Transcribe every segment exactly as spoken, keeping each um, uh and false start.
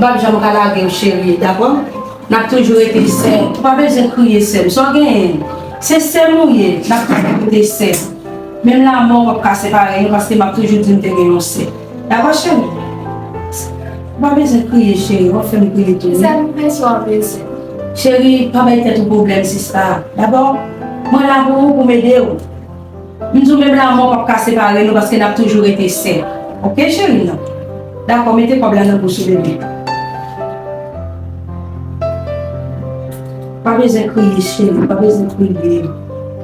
Pap janm ka lage w, cheri, dakò? N ap toujou rete sè. Ou pa bezwen kriye, sè m. Sa w genyen? Se sè m ou ye. N ap toujou rete sè. Menm lanmò p ap ka separe nou, paske m ap toujou di m te gen yon sè. Dakò, cheri? Ou pa bezwen kriye, cheri. W ap fè m kriye tou, wi. Sè m, m prese w anpil, sè m. Cheri, pa bay tèt ou pwoblèm, sista. Dabò, mwen la pou ou, pou m ede w. M di w menm lanmò p ap ka separe nou paske n ap toujou rete sè. Oke, cheri m nan? Dakò, mete kòb la nan bouch ou, bebe. Pa bezwen kriye, cheri, pa bezwen kriye.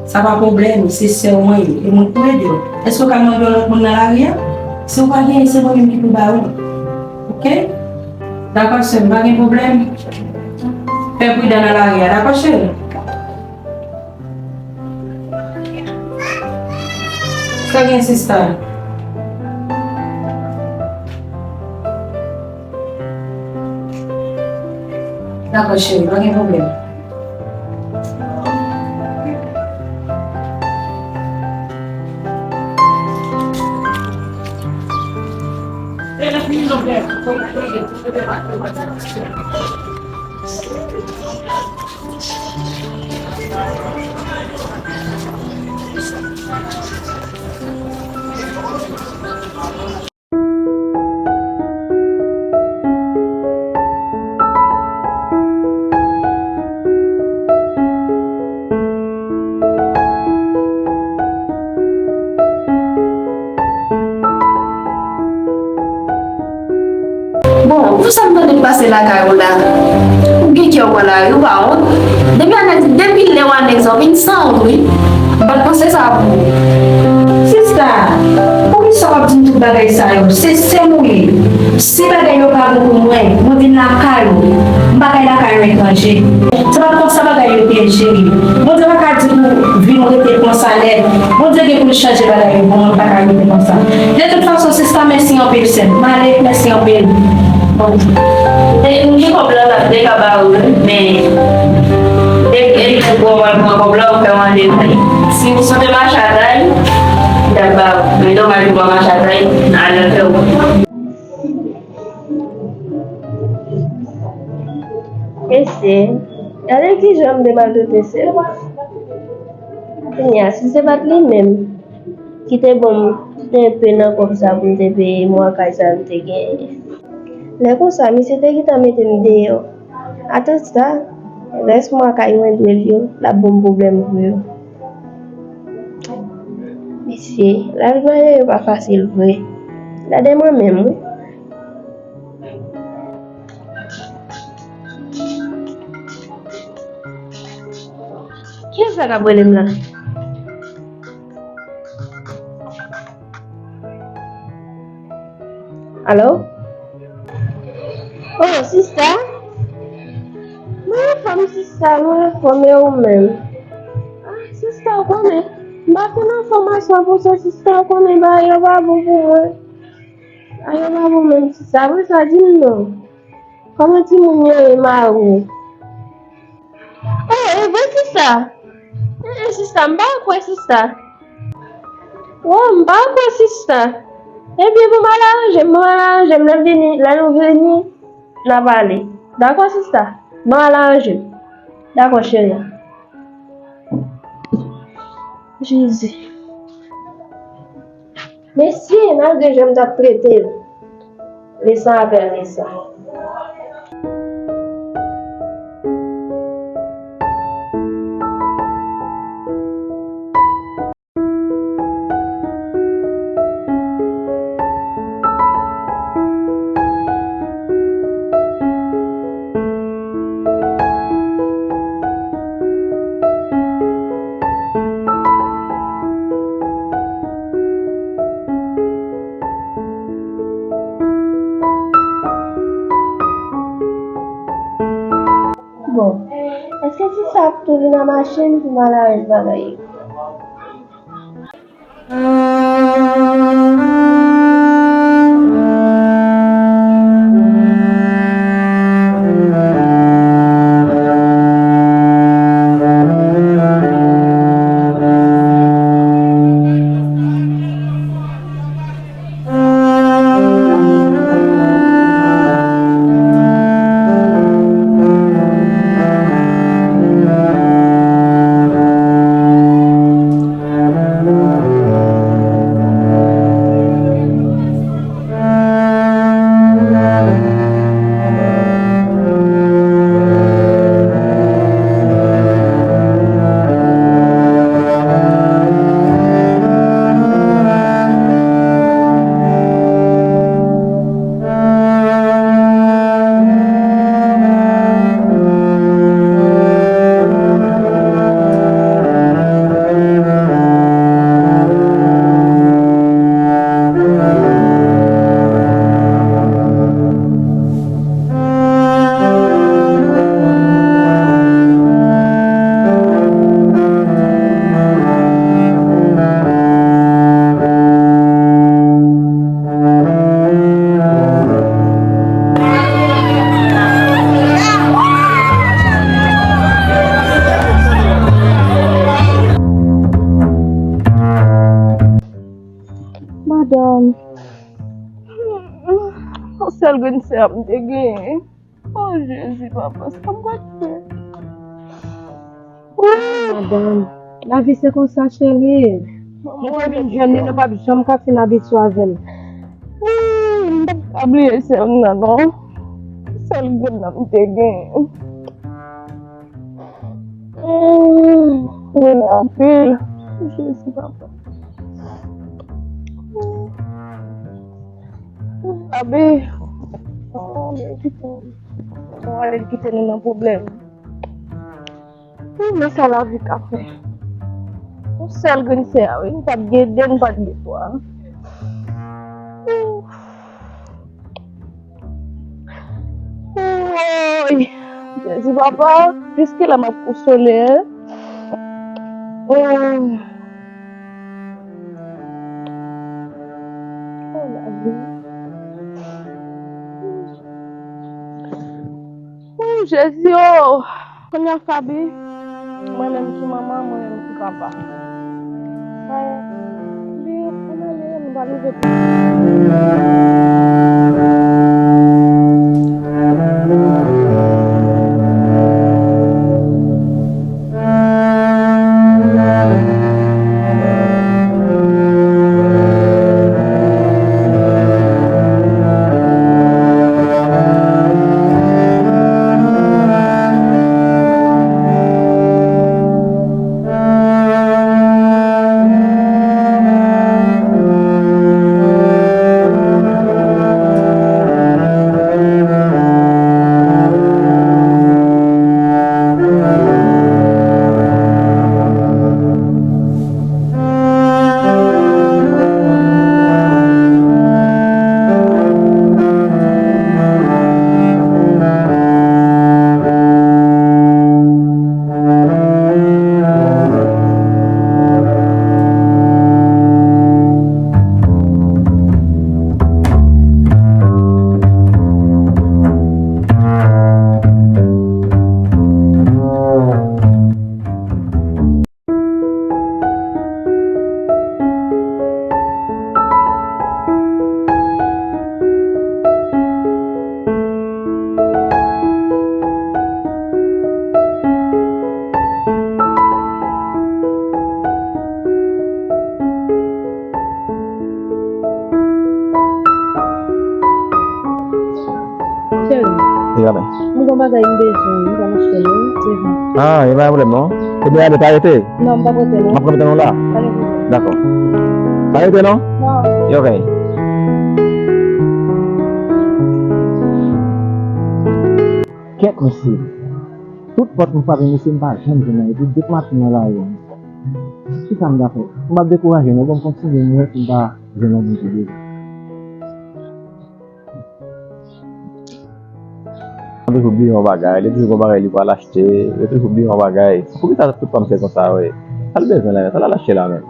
Sa pa pwoblèm, se sè w mwen ye, e mwen pou ede w. Èske w ka mande yon lòt moun nan lari a? Si w pa genyen, se mwen menm ki pou ba ou. Oke? Dakò, sè m, pa gen pwoblèm. Fè pridan nan lari a, dakò, cheri? Sa gen, sista? Dakò, cheri, pa gen pwoblèm. Bon, pou sa m tande k pase lakay ou la, ou gen kè w pran lari, ou pa wont. Depi ann di, depi lè w ann egzanp, vin san wont, wi. M pa t panse sa pou ou. Sista, poukisa w ap di m tout bagay sa yo? Se sè m ou ye. Si bagay yo pa bon pou mwen, mwen vin lakay ou. M pa kay lakay yon etranje. Se pa konsa bagay yo te ye, cheri. Bondye pa ka di pou vin rete konsa nèt. Bondye gen pou l chanje bagay yo pou mwen, m pa ka rete konsa. De tout fason, sista, mèsi anpil, sè m. M ale, mèsi anpil. Bon. E, m gen kòb la, m ap te ka ba ou, men, e, e, lè w pran kòb la, ou fè mande mwen. Si ou sot mache atay, m t ap ba ou. Men domaj ou pa mache atay, ale fè ou. Mesye, gade kijan m te maltrete sè m. Kounye a, si se pa t li menm ki te ban m enpe nan kòb sa pou m te peye mwa kay sa m te genyen. Lè konsa, misye te gentan mete m deyò. Atann sa, rès mwa kay mwen dwe l yo, l ap ban m pwoblèm pou yo. Mesye, lavi malere pa fasil vre. Gade mwen menm, wi. Kiyès sa k ap rele m la? Alo? Oh, sista? Mwen anfòm, sista, mwen anfòm, e ou menm? Ah, sista, ou konnen, m pa fin anfòm aswè pou sa, sista, ou konnen, bagay yo pa bon pou mwen. Bagay yo pa bon menm, sista, apre sa, di m non. Kòman timoun yo ye, mari w? Oh, e vre, sista? Eh, eh, sista, m pa kwè, sista. Oh, m pa kwè, sista. Ebyen, bon, m al aranje m, bon, m al aranje m, lè m vini, lè nou vini, n a pale. Dakò, sista? Bon, m al aranje m. Dakò, cheri. Jezi. Mesye, malgre jan m t ap trete l, lesan apèl lesan. Bon, èske sista ap tou vin nan machin pou m al aranj bagay yo? Sèl grenn sè a m te genyen. O Jezi, papa, sa m pral fè? Ooh! Madanm, lavi se konsa, cheri. Mwen te vin jèn, li nou p ap janm ka fin abitye avè l. Ooh, m p ap ka bliye sè m nan, non. Sèl grenn nan m te genyen. Ooh, mwen anpil. Jezi, papa. Abe. Oh, men kite. Bon, ale kite nou nan pwoblèm. Wi, men sa lavi ka fè. Yon sèl grenn sè a, wi. M pa t gen de, m pa t gen twa. Woy! Jezi, papa, jiskilè m ap konsole, en? Oh. Oh, lavi. Oh, Jezi, oh! Kounye a, Faby, mwen menm ki manman, mwen menm ki papa. Ay, byen, ann ale, nou pral rive. Cheri, e, mwen gen yon bagay m bezwen, m pral achte l, wi, devan. Ah, e pa yon pwoblèm, non. Ebyen, ale, pa rete. Non, m p ap rete, non. M ap rete, non, la. Pa gen pwoblèm. Dakò. Pa rete, non? Non. Ok. Kèt, mesye. Tout pòt m frape, mesye, m pa janm jwenn anyen. Epi depi maten nan lari a, mesye. Kisa m ta fè? M ap dekouraje, non, bon, m kontinye, m wè si m pa jwenn yon moun ki bezwen. Li toujou bliye yon bagay, li toujou gon bagay li pral achte, li toujou bliye yon bagay. Poukisa tout fanm se konsa, wi? Sa l bezwen la, sa l al achte la menm?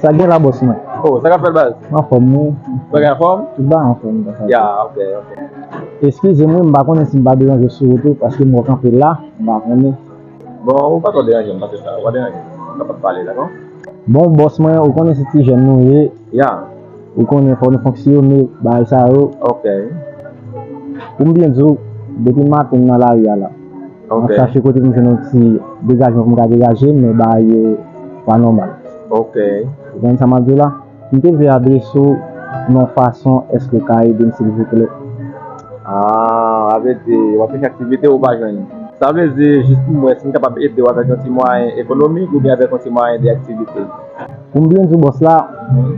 Sa gen la, bòs mwen? Oh, sa k ap fèt, baz? Anfòm, wi. Bagay anfòm? Tout bagay anfòm, baz. Ya, ok, ok. Eskize m, wi, m pa konnen si m pa deranje sou wout ou, paske m wè w kanpe la, m pa konnen. Bon, ou pa twò deranje m, pase sa, ou pa deranje m. Ou kapab pale, dakò? Bon, bòs mwen, ou konnen se ti jèn nou ye. Ya. Ou konnen fò nou fonksyone, bagay sa yo. Ok. Pou m byen di w, depi maten m nan lari a la. Ok. M ap chache kote pou m jwenn yon ti degajman pou m ka degaje m, men bagay yo pa nòmal. Ok. Ou konprann sa m ap di w la? M te vle adrese w nan yon fason, èske w ka ede m, silvouplè? Ah, sa vle di, w ap chèche aktivite, ou pa jwenn. Sa vle di, jis pou m wè si m kapab ede w avèk yon ti mwayen ekonomik oubyen avèk yon ti mwayen de aktivite. Pou m byen di w, bòs la,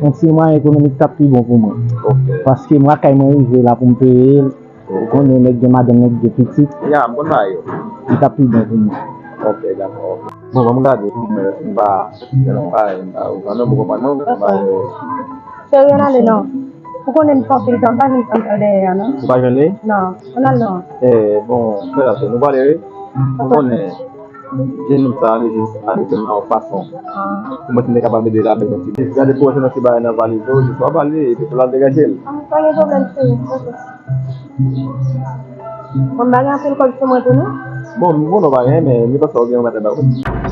yon ti mwayen ekonomik t ap pi bon pou mwen. Ok. Paske m lakay mwen rive la pou m peye l. Ou konnen nèg gen madanm, nèg gen pitit. Ya, m konn bagay yo. Li t ap pi bon pou mwen. Ok, dakò. Bon, ban m gade pou m wè si m pa fè non bagay, m pa, ou pa non, ou konprann mwen, ou konprann bagay yo. Cheri, ann ale non. Ou konnen m fè anpil tan, m pa vin tann ou dèyè a non. Ou pa jwenn li? Non, ann al non. Eh, bon, frè la, nou prale, wi. Ou konnen, jennonm sa a, li jis ale nan yon fason. Ah. Pou mwen, si m te kapab ede l avèk yon ti bif. Gade pou w jwenn yon ti bagay nan valiz ou, jis w ap ale, epi pou l al degaje l. Ah, pa gen pwoblèm, cheri. Ok. Bon, m pa gen anpil kòb sou mwen tou non. Bon, m konnen w pa gen, men li konsa w gen yon mèt ba ou. M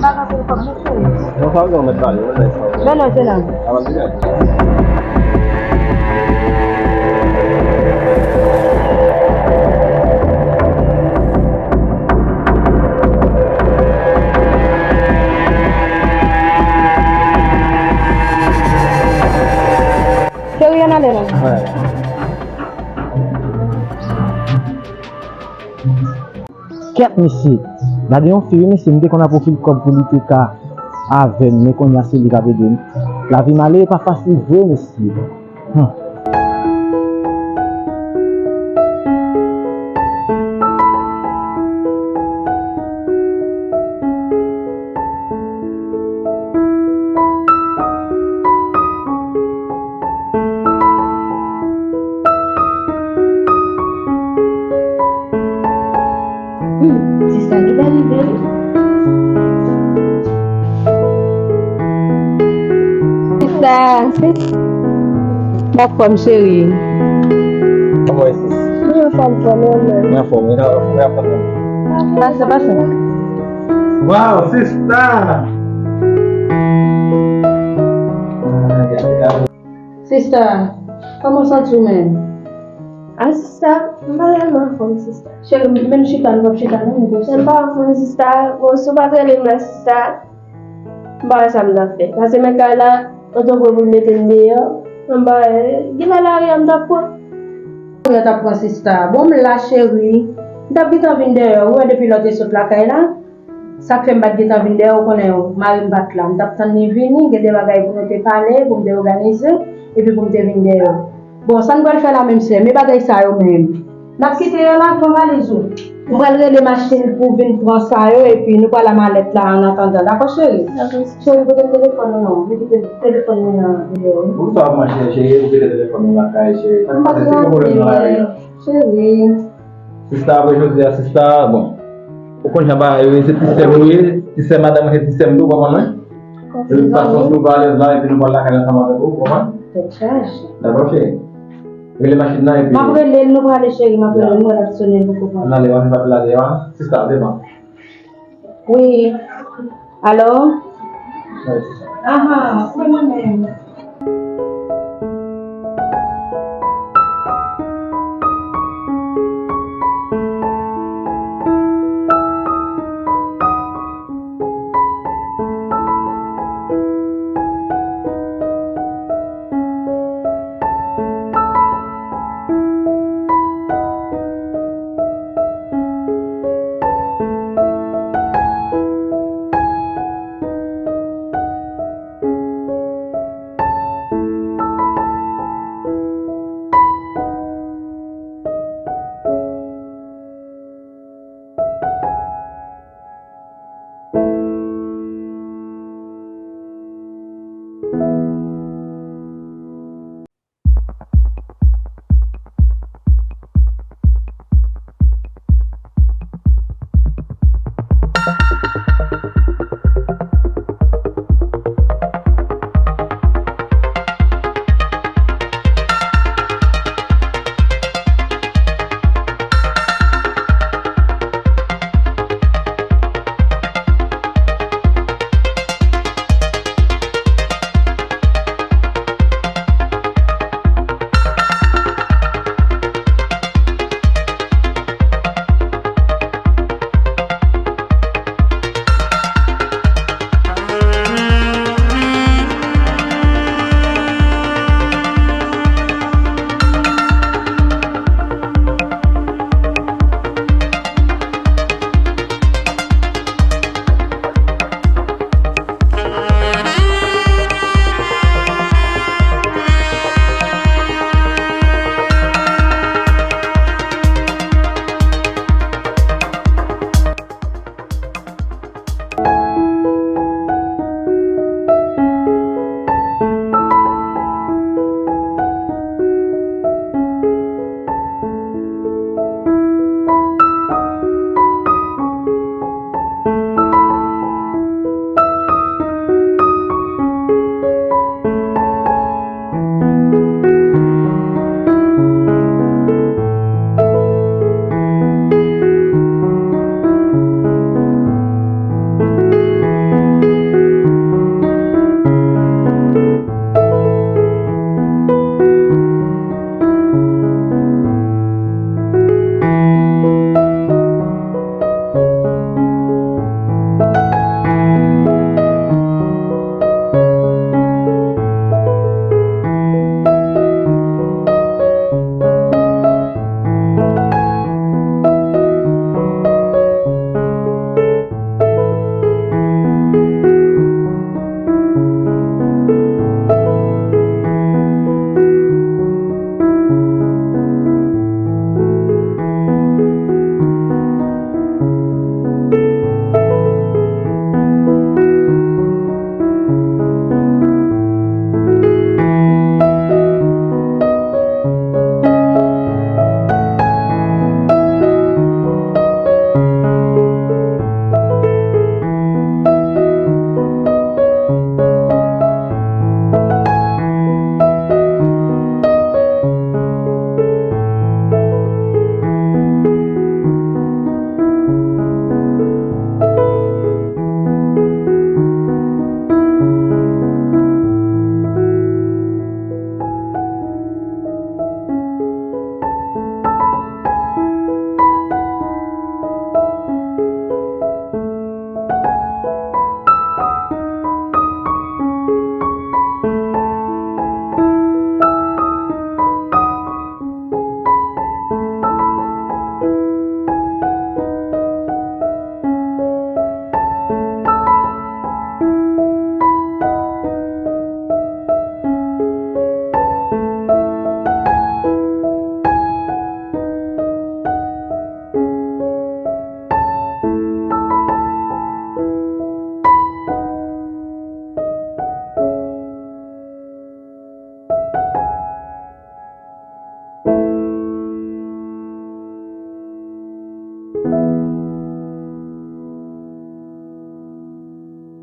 pa gen anpil kòb non, cheri. Bon, sa w gen yon mèt ba li, ou wè sa w gen. Men non, se la. A, m ap di gade. Kèt mesye, gade yon fi wi mesye, m te konn ap ofri l kòb pou li te ka avè m, men kounye a se li k ap ede m. Lavi malere pa fasil vre mesye. Hmm. Hmm, sista ki pa rive. Sista, sis. Anfòm, cheri. Kòman w ye, sis? Mwen anfòm, frè m, e ou menm? Mwen anfòm, mwen anfòm. Pase, pase. Waw, sista! Sista, kòman w santi w menm? A, sista, m pa reyèlman anfòm, sista. Cheri, menm chita, nou p ap chita, non, nou kouche. M pa anfòm, sista. Bon, si w pa t rele m la, sista, m pa wè sa m t ap fè. Pase men kay la, antanke pou l mete m deyò, m pa wè, gen lè lari a m t ap pran. Lari a t ap pran, sista. Bon, m la, cheri. M t ap gentan vin dèyè w, ou wè, depi lè w te sot lakay la. Sa k fè m pa t gentan vin dèyè w, ou konnen mari m pa t la. M t ap tann li vini, gen de bagay pou nou te pale, pou m te òganize, epi pou m te vin dèyè w. Bon, sa n pral fè la menm, sè, men bagay sa yo menm. N ap kite yo la, pran valiz ou. M pral rele machin pou vin pran sa yo, epi nou pral a malèt la an atandan, dakò, cheri? Dakò. Cheri, pote telefòn ou non, nou kite telefòn nou nan deyò, wi. Poukisa w ap mache, cheri, ou kite telefòn ou lakay, cheri? Sa k pase? Ki pwoblèm nan lari a? Cheri. Sista, apre jodi a, sista, bon. Ou konn jan bagay yo ye, se ti sè m ou ye, ti sè madanm mwen, se ti sè m tou, ou konprann mwen? De tout fason, si w pa alèz la, epi nou pral lakay ansanm avèk ou, ou konprann? Tèt chaje. Dakò, cheri. Rele machin nan, epi. M ap rele l, nou prale, cheri, m ap rele l, m wè l ap sonnen, ou konprann. Ann ale, w ap fè pati la deyò a. Sista, devan. Wi. Alo? Aha, se mwen menm.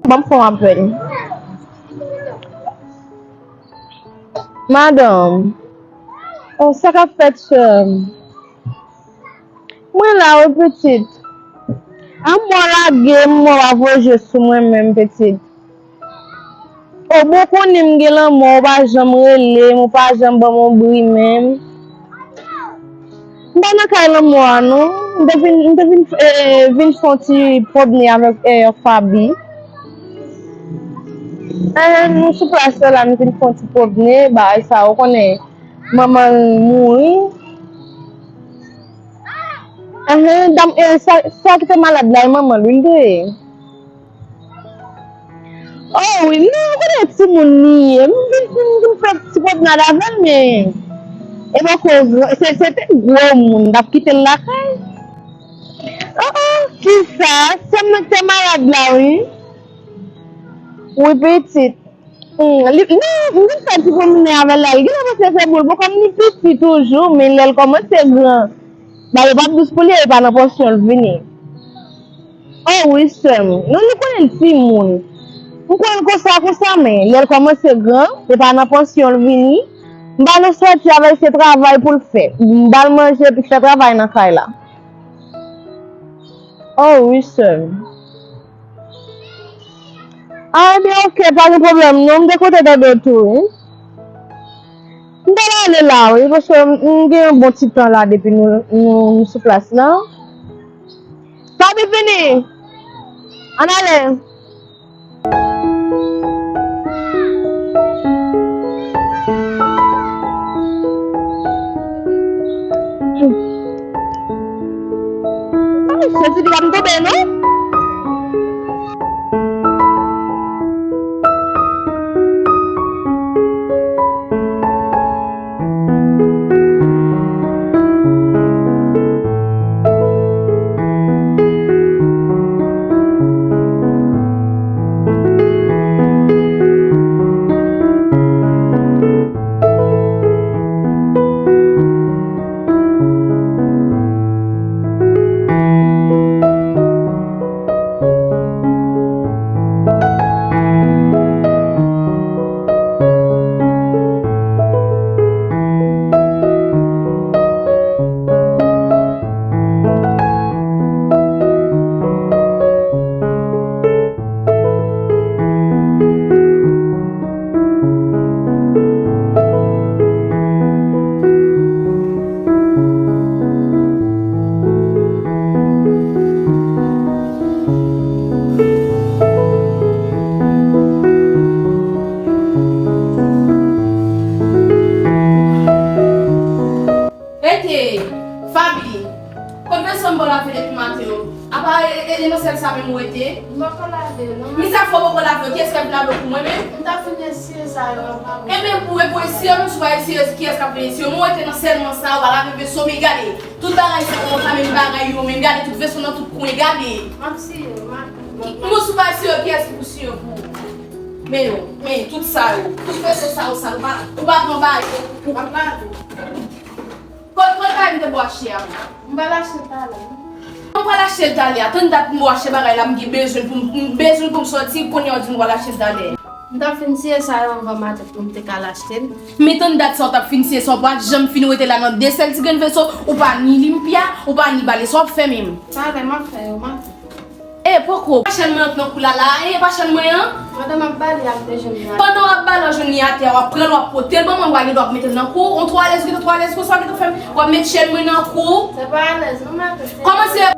Ban m fè yon apèl. Madanm, oh, sa k ap fèt, sè m? Mwen la, wi, pitit. A mò lage m, mò pa voye je sou mwen menm, pitit. O, bon, konnen m gen lanmò, ou pa janm rele m, ou pa janm ban m yon bri menm. M pa nan kay lanmò a, non. M te vin, m te vin, eh, vin fè yon ti pwomne avèk, eh, Faby. Eh, nou sou plas la, nou vin fè yon ti pwomne, bagay sa, ou konnen, manman l mouri. Ahan, dam, eh, sa, sa ki te malad la, e manman l, wi, l te ye. Oh, wi, non, ou konnen timoun li ye. M vin, vin, vin fè ti pwomnad avè l, men e poko gran, se, se te gwo moun, l ap kite l lakay. Oh, oh, kisa? Sè m nan ki te malad la, wi. Wi, pitit. Hmm, li, li, li fè ti pwomne avè l la. Li gentan panse se pou l. Bon, kòm li piti toujou, men lè l kòmanse gran, bagay yo p ap dous pou li, e pa nan pansyon l vini. Oh wi, sè m. Non, nou konnen l timoun. M konnen l konsa, konsa, men lè l kòmanse gran, e pa nan pansyon l vini. M ba l yon sòti avè l, se travay pou l fè. M ba l manje, epi fè travay nan kay la. Oh wi, sè m. Ah, ebyen, oke, pa gen pwoblèm, non, m te kontan tande w tou, wi. M t al ale la, wi, paske m, m gen yon bon ti tan la depi nou, nou, nou sou plas la. Faby vini! Ann ale! Ay, sezi piga m tonbe, non? Rete, Faby. Kot veso m ba w lave depi maten an? Apa e, e, e nan sèl sa menm ou rete? M poko lave, non. Men sa fè w poko lave yo, kiyès k ap lave yo pou mwen menm? M t ap fin eseye sa yo anvan. Ebyen, pou, pou eseye yo, menm si w pa eseye yo, kiyès k ap vin eseye yo? Men w rete nan sèlman sa, w pa lave veso, men gade. Tout bagay sa yo, sa menm bagay yo, men gade tout veso nan tout kwen, gade. M ap siye yo, m ap. Ki, men si w pa siye yo, kiyès ki pou siye yo pou ou? Men yo, men tout sa yo, tout veso sa yo sal, ou pa, ou pa pran bagay yo pou. M ap lave. Kot, kot bagay m te ba w achte a? M pral achte l talè. M pral achte l talè a. Tann dat m ba w achte bagay la, m gen bezwen pou m, m bezwen pou m sòti, kounye a w di m pral achte l talè. M t ap fin siye sa yo anvan maten pou m te ka al achte l. Men tann dat sa w t ap fin siye sa, w pa t janm fin rete la nan de sèl ti grenn veso, ou pa ni limpya, ou pa ni bale, sa w ap fè menm? Talè, m ap fè yo, m ap fè. E, poko. Pa chèn mwen antre nan kou la la. E, pa chèn mwen an. Pandan m ap bale, ap dejanm li atè. Pandan w ap bale, w jwenn li atè, w ap pran l, w ap pote l ban mwen, w pa gen dwa ap mete l nan kou. On twò alèz, ou gentan twò alèz konsa, w gentan fè m, w ap met chèn mwen nan kou. Se pa alèz, non, maten, se. Kòman se